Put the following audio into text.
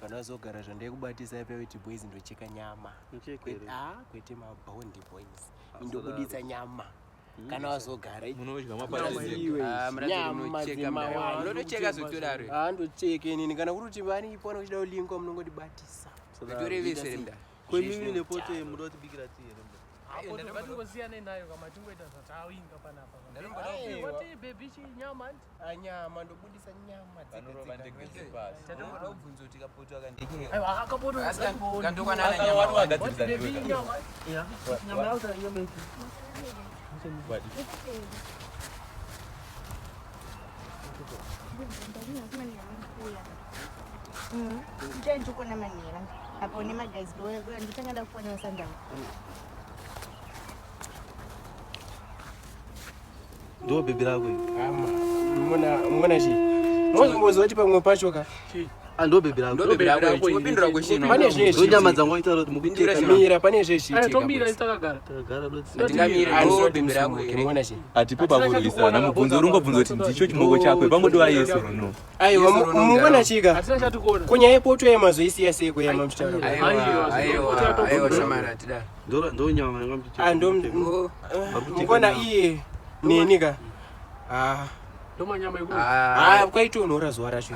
Kana wazogara zvandaikubatisa ipa kuti boys ndocheka nyama. Mucheke Kwete here? ah, kwete mabhondi boys. Ndobuditsa nyama. Kana wazogara Munodya maparasi. Iwe, Ah, muratidza nyama unocheka dzemawani. Unotocheka zvekutodaro. Ah, ndocheke inini kana kuri kuti varipo kana uchida kulinkwa munongotibatisa. Torevese here mda. Kwemimi nepoto munoda kutibikira tii here mda? Ngatingosiyanei nayo kama tingoita zvatawinga panapa. Aiwa. Wati baby chi nyama anti. Ah, nyama ndobudisa nyama dzega Vanorova dzega. ndege dzepasi. Tatomboda kubvunza kuti kapoto akandeke. Aiwa akapoto. Kandokwanana Kana nyama. wari Wati wagadzirisa baby ndiwe. nyama. Nyama yauta nyama ipi? Ndichaendikona manhera apo nemagazi nditanga ndakufonera sandau. Ndo bhebhi rako iri. Ama, mona chi. Mozomboziva kuti pamwe pacho ka. Ah, ndo bhebhi rako. Ndo bhebhi rako ichi. Chingopindura question. Pane zveshe. Ndo nyama dzangu waitaura kuti Pindura mukucheka. chino. Mira pane zveshe. Aiwa tomira isi takagara. Takagara dotsi. Hatingamire. Ndo bhebhi rako here. Mona chi. Hatipo pakurwisana mubvunzo uri ungobvunza kuti ndicho chimoko chako pangodiwa yeso runo. Aiwa Yeso runo mungona mudaro. chika. Hatina chatikuona. Kunyaya yepoto yemazoisiya sei kuyama muchitaura. Aiwa, aiwa, aiwa shamara hatidaro. Ndo ndo nyama yanga muchicheka. Ah, ndo Oh, mungona iye neni ka. Ah, Ndomanyama ekuti. ah, ah kwaitonhora zuva racho.